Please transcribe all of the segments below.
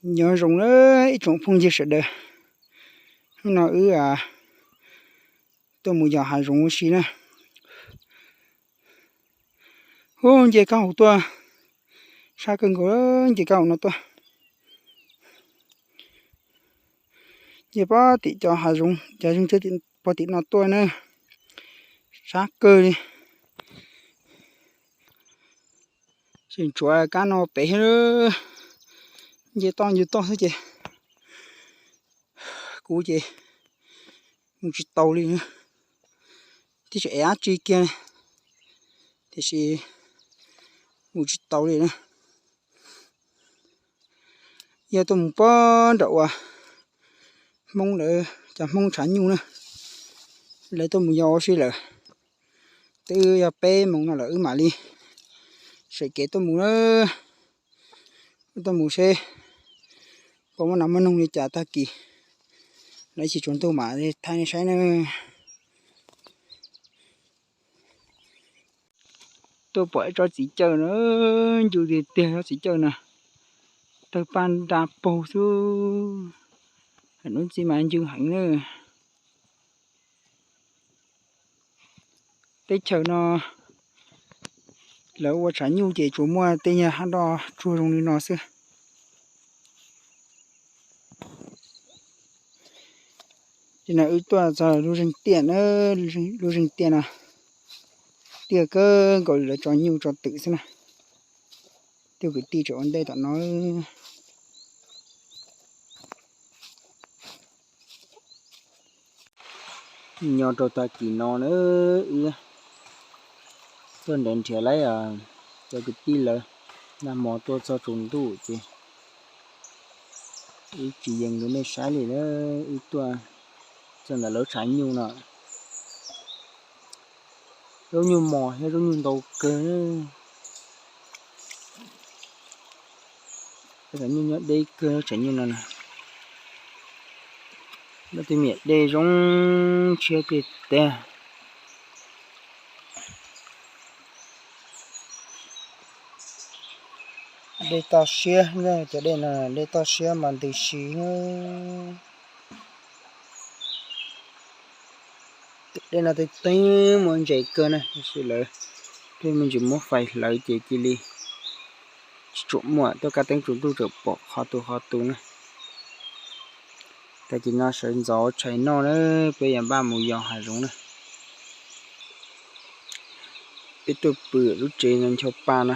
Nyob zoo na ib tsoom phooj ywg sawv daws, hnub no wb tuaj mus yos hav zoov ua si na. Ub, nce kab hauv tuaj, sab kawg nkaus, nce kab hauv no tuaj. Nce pob tim cov hav zoov, cov zoov txawb pob tim no tuaj na, sab kawg li. Tseem tshuav kab no pem thiab, nce toj nce toj xwb ces kuv ces mus tsis taus li, twb tsis ev dab tsi kiag, tiam sis mus tsis taus li na. Yog tuaj mus pob nram uas Hmoob lawv, cov Hmoob tshav nyuj na, lawv tuaj mus yos ua si lawm. Twb yog peb moos no lawm wb mam li sawv kev tuaj mus na. Wb tuaj mus seb puas muaj nas muaj noog li cas, tag kis lawv tsis tsaus ntuj mam li thaij nej saib na. Tuaj pom ib tsob txiv cawj na, ncw tiag tiag tsob txiv cawj na, tawg paj nra paug xwb, hnub ntxi mas ncw heev na. Teb chaws no lawv ua tshav nyuj ces tsuas muaj tej nyuag hab doj tsuag zoo li no xwb. Ces no wb tuaj txog lub zeeg tiaj na, lub zeeg tiaj no tiaj kawg nkaus li, lawv tso nyuj tso twm xwb na. Ib tug kwv tij tseem ua ntej tom no. Nyob rau tag kis no na, wb tuaj nrhiav nrhiav lawv cov kwv tij lawv, nag hmo tuaj txog tsaus ntuj ces wb tsis yees rau nej saib li na. Wb tuaj txog ntawm lawv tshav nyuj no, zaub nyuj mos thiab zaub nyuj ntau kawg. Tshav nyuj nyob deb kawg, tshav nyuj no na. Lawv tej me nyuam dej zoo tshiab tiag tiag. Dej toj siab, cov dej no dej toj siab mas ntws si. Dej no tej teeb muaj ntses kawg na, tab sis lawv tej me ntsis muab fais hlawv ces cia li tsis tshua muaj, tuaj kaj teeb tsaus ntuj tseem pom qhov tus qhov tus na. Tag kis no sawv ntxov ua tshais noj na, peb yuav npaj mus yos hav zoov na. Peb tuaj pw lub tsev no ncho pa na.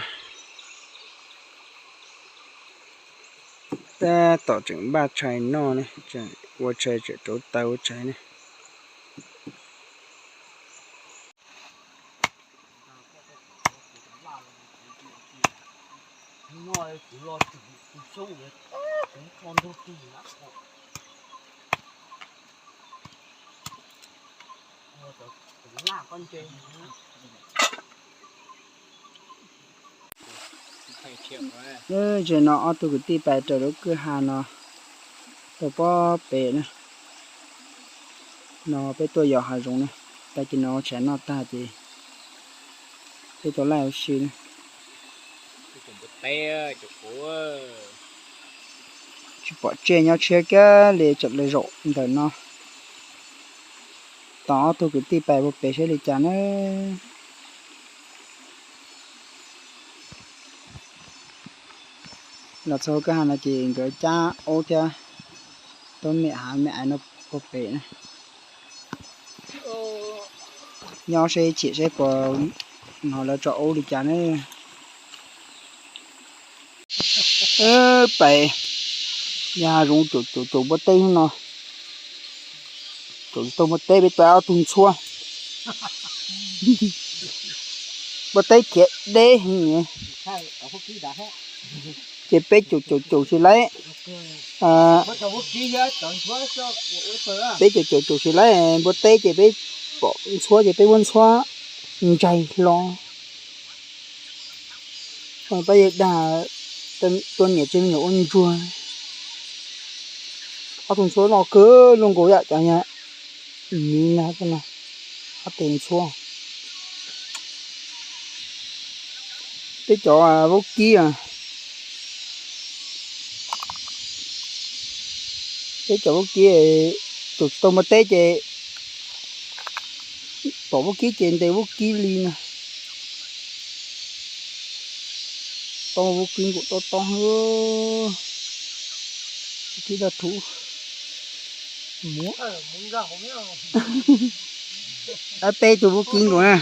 Tab tom tseem npaj tshais noj ne, tseem ua tshais, tseem rauv taws ua tshais ne. Ces no ob tug kwv tij pais raws lub kwj ha no rau pob pem na. No peb tuaj yos hav zoov na, tag kis no ua tshais noj tag ces peb tau laij ua si na. Tsis pom tsiaj nyob tshiab kiag li, tseem lawv zaum ntawm no. Tos ob tug kwv tij pais puag pem saib li cas na. Los txog kwj ha no ces nkawd cab aub thiab tau me hav me aiv no puag pem na. Nyob seb chim seb puas hnov lawv tso aub li cas na. Pais yos hav zoov caum caum caum npua teb no. Caum tsis tau npua teb, peb pais ob tug ntxhuab. Npua teb khiav deb heev. Ces peb caum caum caum tsis laib. Peb caum caum caum tsis laib npua teb ces peb pom ntxhuab ces peb muab ntxhuab ntsaig hlo. Pab yawg dag tuaj niam tsis me nyuam ua ntsuag. Ob tug ntxhuab loj kawg luaj nkaus yam cov miv na, ob tug ntxhuab. Peb cov vaub kib a. Peb cov vaub kib, tus tsis tau muaj teb ces pom vaub kib ces ntes vaub kib li na. Tau vaub kib nkaus tob tob, vaub kib daj thuv. Muab peb tug vaub kib nkaus na.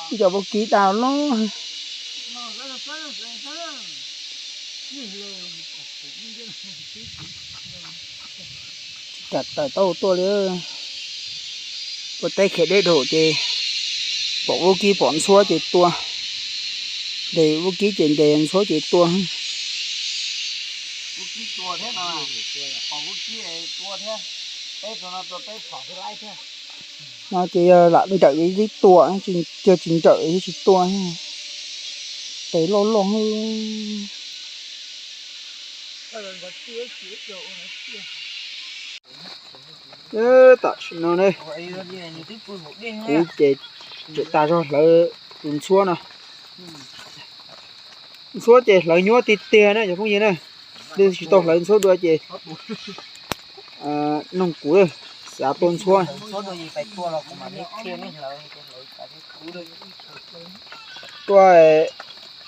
Ib co vaub kib daj loj. Tsis kam tawm tau tuaj li. Ua teb khiav deb dhau ces pom vaub kib pom ntxhuab ces tua. Ntes vaub kib ces ntes ntxhuab ces tua. No ces yog lam nrawm ces twb tua, yog tsis nrawm ces tsis tua. Tes loj loj. Tam sim no ne, kuv ces tseem tas zog hlawv tus ntxhuab no. Ntxhuab ces hlawv nyuaj tiag tiag na cov phooj ywg na. Leej twg tsis tau hlawv ntxhuab dua ces noog kuv, xav tua ntxhuab. Tua,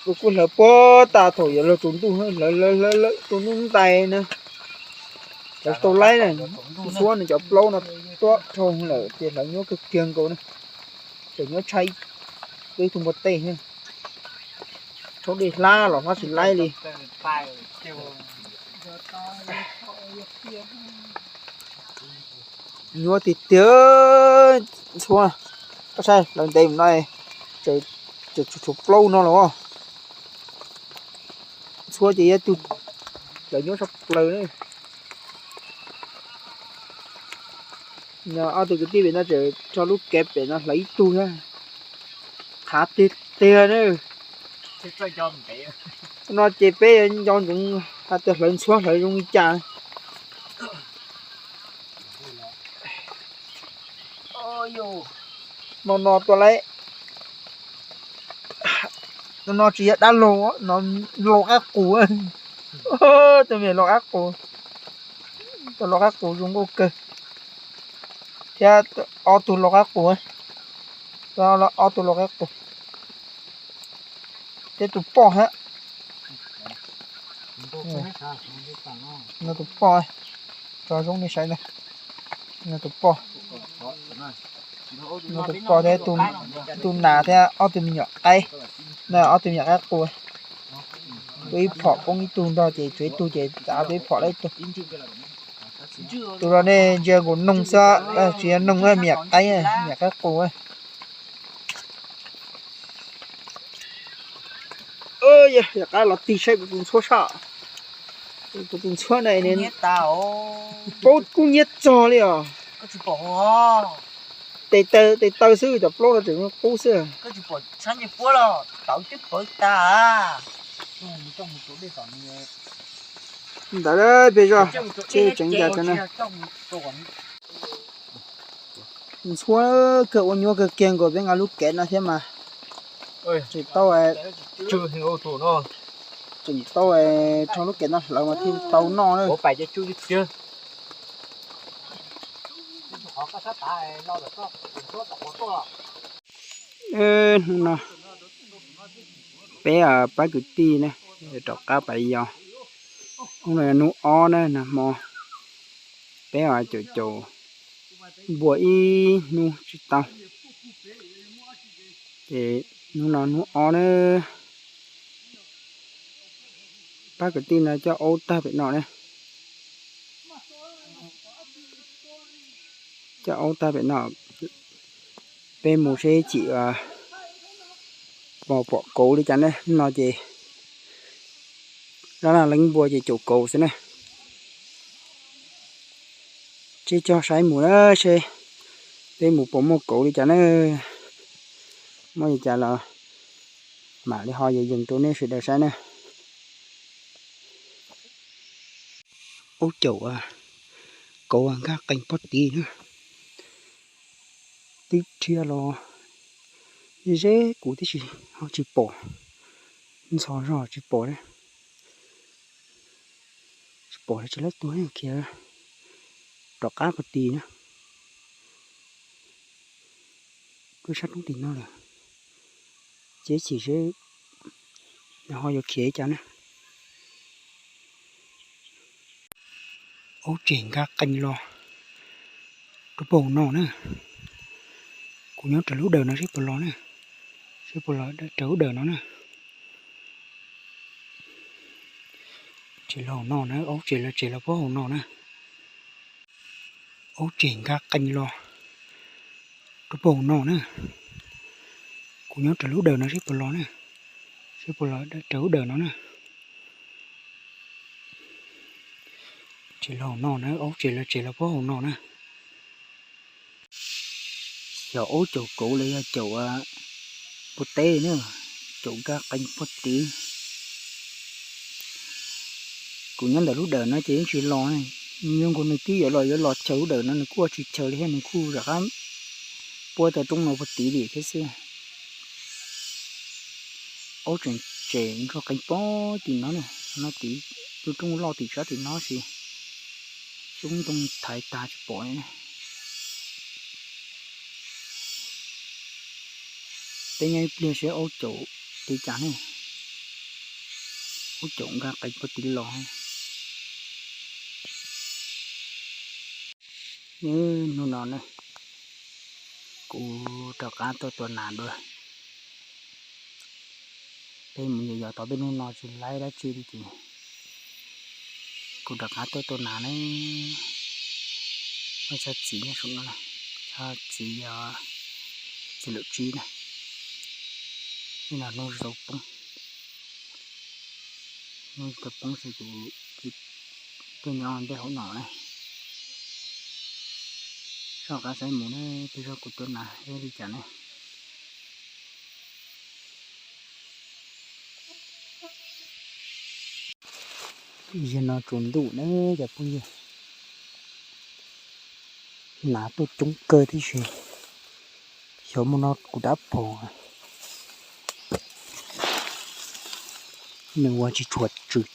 kuv kuj hlawv puag ta thaum yuav luag tsaus ntuj, hlawv hlawv hlawv tus ntuj ntais na. Hlawv tsis tau laib na, ntxhuab nws cov plaub no tuab dhau lawm ces hlawv nyuaj kawg kiag nkaus na. Tseem nyuaj tshaj ib tug npua teb. Thaub dej hlab los hlab tsis laib li. Nyuaj tiag tiag ntxhuab. Koj saib hlawv ntev mus no, tseem tshuav plaub no los. Ntxhuab ces yog tus hlawv nyuaj tshaj plaws na. Ob tug kwv tij pem no tseem tso lub kev pem no hlawv ib tug thiab. Qhav tiag tiag na. No ces peb yuav nco ntsoov hais tias hlawv ntxhuab hlawv zoo li cas. No no tua lawm. No no tsis yog dab laug, no laus qab qus. Tus me laus qab qus, tus laus qab qus zoo nkauj kawg. Thiab ob tug laus qab qus, ob tug laus qab qus. Thiab tus poj thiab. No tus poj, tso zoo nej saib na. No tus poj, no tus poj thiab tus nas thiab ob tug me nyuam qaib. No ob tug me nyuam qaib qus. Tua ib phom poob ib tug nrog ces tshuav ib tug ces txav tua ib phom lawm ib tug. Tus no nej ntsia nkaus noog xwb, tsis yog noog, me nyuam qaib, me nyuam qaib qus. Yog qab los tig saib kuv tus ntxhuab soj. Kuv tus ntxhuab na, paub kub hnyiab txog li os. Tes taw, tes taw xwb, cov plaub no tseem qub xwb. Ntawd peb zoj, tseem cas cov na. Ntxhuab kawg ua nyuaj kawg kiag nkaus peb nqa lub kev no thiab mas. Tseem tau, tseem tau rho lub kev no hlawv mas thiaj tau noj na. Hnub no peb pab kwv tij na rov qab pais yos. Hnub no yog hnub ob na, nag hmo peb caum caum npua ib hnub tsis tau, ces hnub no hnub ob na. Pab kwv tij no coj aub tag pem no na. Coj aub tag pem no, peb mus seb chim pom kauv li cas ne. No ces dab laug leej npua ces caum kauv xwb na. Seb coj saib mus na, seb peb mus puas muaj kauv li cas na. Muaj li cas los mam li ho yees yees rau nej sawv daws saib na. Ub, caum kauv nkag qees pob tid na. Twb dhia los ze kuv tib si ho tsis pom. Ntxhov zog tsis pom, tsis pom tsis lab tus khiav rov qab puag tid na. Tuaj sab roob tim no lawm, ces chim seb nws ho yuav khiav li cas na. Aub tseem nkag qees los rau puag hauv no na. Kuv nyob raws lub dawm no seb puas los na, seb puas los raws lub dawm no na. Tseem los hauv no na, aub tseem los, tseem los puag hauv no na. Aub tseem nkag qees los rau puag hauv no na. Kuv nyob raws lub dawm no seb puas los na, seb puas los raws lub dawm no na. Tseem los hauv no na, aub tseem los, tseem los puag hauv no na. Xyov aub caum kauv los yog caum puag teb na, caum nkag qees puag tid. Kuv nyob ntawm lub dawm no ces yeej tsis los, nyob nkaus nws twb yuav los, yuav los chaws lub dawm no nws kuj ua tsis chaws li thiab, nws kuj rov qab puag tau roob no puag tid li thiab xwb. Aub tseem tseem nkag qees puag tim no na, no tid, lub roob loj tim sab tim no sis xyoob ntoo thaiv tag tsis pom li na. Peb nyob ib pliag seb aub caum li cas ne. Aub caum nkag qees puag tid los. Hnub no na, kuv rov qab tuaj tua nas dua. Peb mus yos yos tau peb hnub no tsis laib dab tsi li ces kuv rov qab tuaj tua nas na. Muaj tsob txiv nyob saum no na, tsob txiv, txiv lawm tsib na. Hnub no hnub tsis tau poob, hnub tsis tau poob ces kuv tuaj nyob ntej hauv no na. Soj qab saib mus ne, peb zog kuv tua nas li cas ne. Zaum no tsaus ntuj na cov phooj ywg, nas tuaj coob kawg tib si. Xyov mus no kuv dab phom nws ua tsis tshua, tswm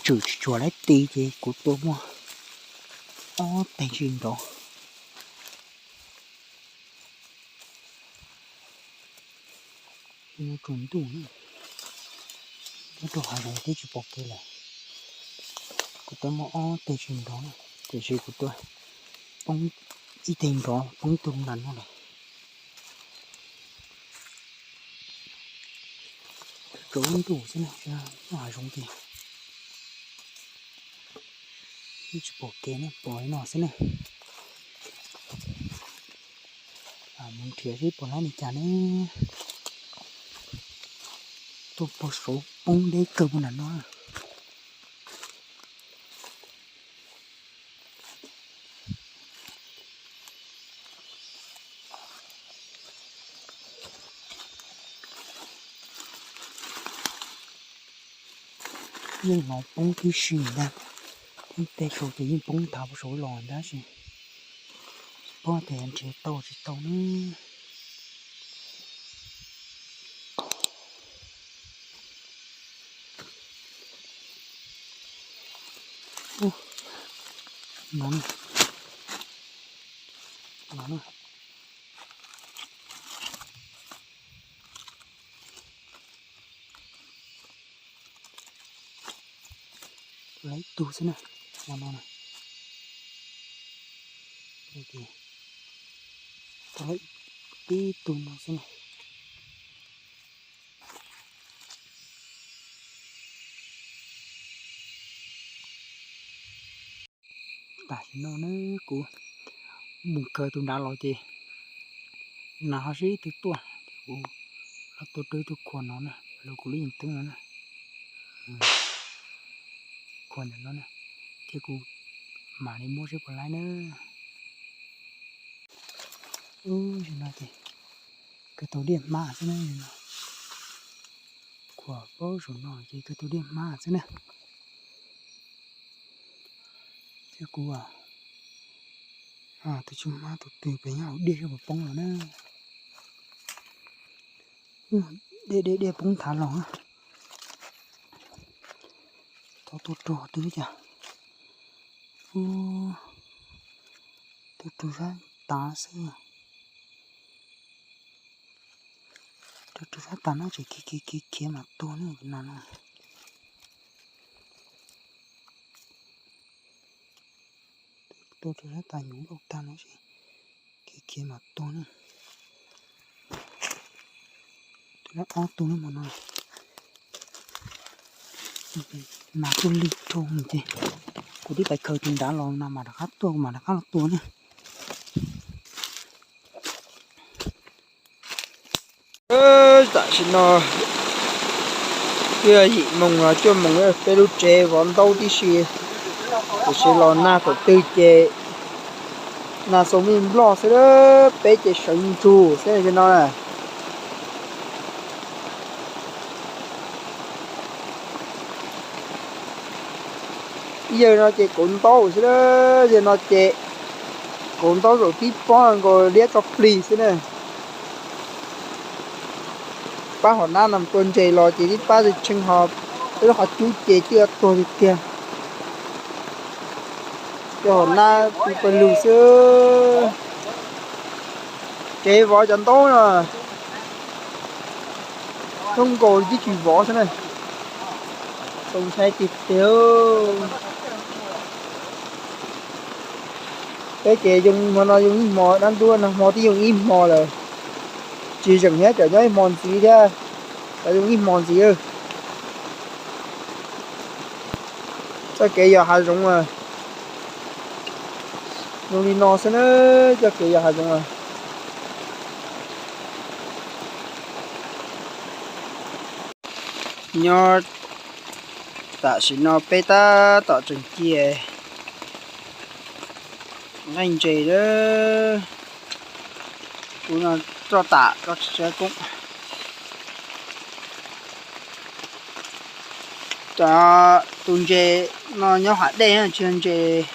tsis tshua laib ti ces kuv tua muaj ob teg tsis nrov. Tsaus ntuj, nyob rau hav zoov twb tsis pom kev lawm. Kuv tua muaj ob teg tsis nrov, tiam sis kuv tua poob ib teg nrov poob tug nram no lawm. Tsaus ntuj xwb na, nyob hav zoov ces twb tsis pom kev ne, pom li no xwb na. Mus nrhiav seb puas laib li cas ne. Tuaj puag saud poob deb kawg puag nram no. Yeej hnov poob tib si ntag. Tej saud ces yeej poob nthav puag saud los ntag, tab sis tsis paub tias nrhiav tau tsis tau ne. No, no. Laib ib tug xwb na, no no na. Laib ib tug no xwb na. Tam sim no na kuv mus kaw tus nrad los ces nas ho sib twv tuaj, ces kuv los tua rau ib tug khuas no na, los kuv lub yees teeb no na, khuas ntawm no na, ces kuv mam li muab seb puas laib na. Ub, no ces kawg tau diaj hmab xwb na, khuas paub saum no ces kawg tau diaj hmab xwb na. Thiab kuv tus tswv hmab tus twg pem nyob hauv diaj seb puas poob los na. Diaj diaj diaj poob nthav los, Tau tuaj rau twg cas? Tuaj rau sab tav xwb. Tuaj rau sab tav no tseem khiav khiav khiav khiav mas tuag ne no na. Tuaj rau sab tav nyuv lauj tag no tseem khiav khiav mas tuag ne. Ob tug no mas no. Mas tuaj lig rau ces kuv twb pais khaws tus nrad los no mas rov qab tuaj mas rov qab los tua na. Tam sim no twb yim moos cuaj moos, peb lub tsev vov ntaub tib si, tiam sis los nag thaum twg ces nag xoo me nplog xwb, peb ces sawv ntsug xwb no na. Ib yawg no ces kauv ntaub xwb, yawg no ces kauv ntaub zaum tib pob nkaus liab tso plig xwb na. Pab hom nab no tua ntses los ces tib pab tshee ho, peb lub qhov cub ces twb tuag tiag tiag. Cov hom nab pw pawg lug xwb. Tsev vov cov ntaub no thoob nkaus tib tsis vov xwb na. Txaus ntshai tiag tiag. Peb ces yoo hmo no yoo ib hmo, dab ntub nag hmo twb yoo ib hmo lawm. Tsis zeem thiab, cov nyob ib hmo ntxiv thiab, cov yoo ib hmo ntxiv. Txoj kev yos hav zoov zoo li no xwb na, txoj kev yos hav zoov. Nyob tam sim no peb tab tom tseem cia nqaij ntses lawm. Kuv no roj tas roj tsis tsawg koob. Cov tus ntses no nyob hav dej tsis yog ntses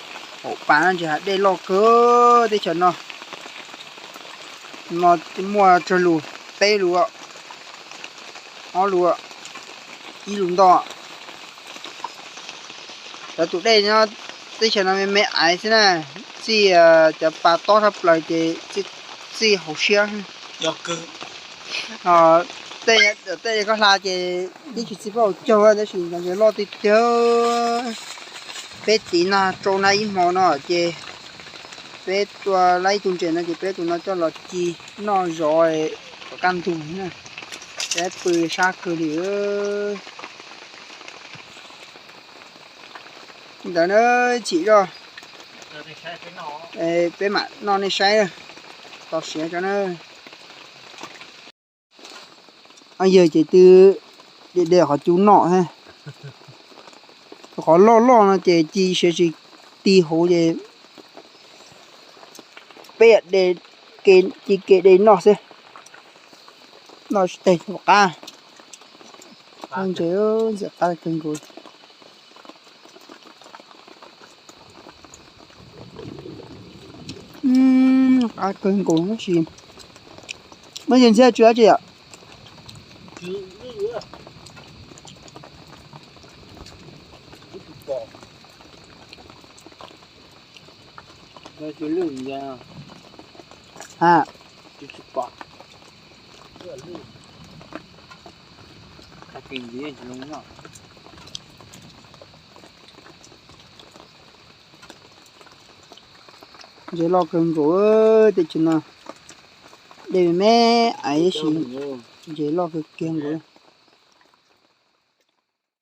hauv pas no, ntses hav dej loj kawg. Teb chaws no, no muaj tsawg lus, peb lus, ob lus, ib lus ntoj. Cov tus dej nyob teb chaws no me me aiv xwb na, txij cov pas tob tshaj plaws ces txij hauv siab. Tej koj hla ces tib tsis txij pab hauv caug tab sis ntses loj tiag tiag. Peb tiv nag tsau nag ib hmo no ces peb tua laib ib tug ntses no ces peb tus no coj los ci noj zov kom kaj ntug na. Peb pw sab kawg li. Ntawd na, chim zoj, peb mam noj nej saib, txaus siav tso na. Yawg ces twb de de qhov cub noj thiab. Qhov loj loj no ces ci siav tsis ti huv ces peb de, ci ke de noj xwb. Noj tsis teg qab. Ntses ntxim qab kawg nkaus. Qab kawg nkaus tab sis muab yawg ntxhiab tsw dab tsi yom? Ha. Ntses loj kawg nkaus, tej tsev no dej me me aiv tab sis ntses loj kawg kiag nkaus.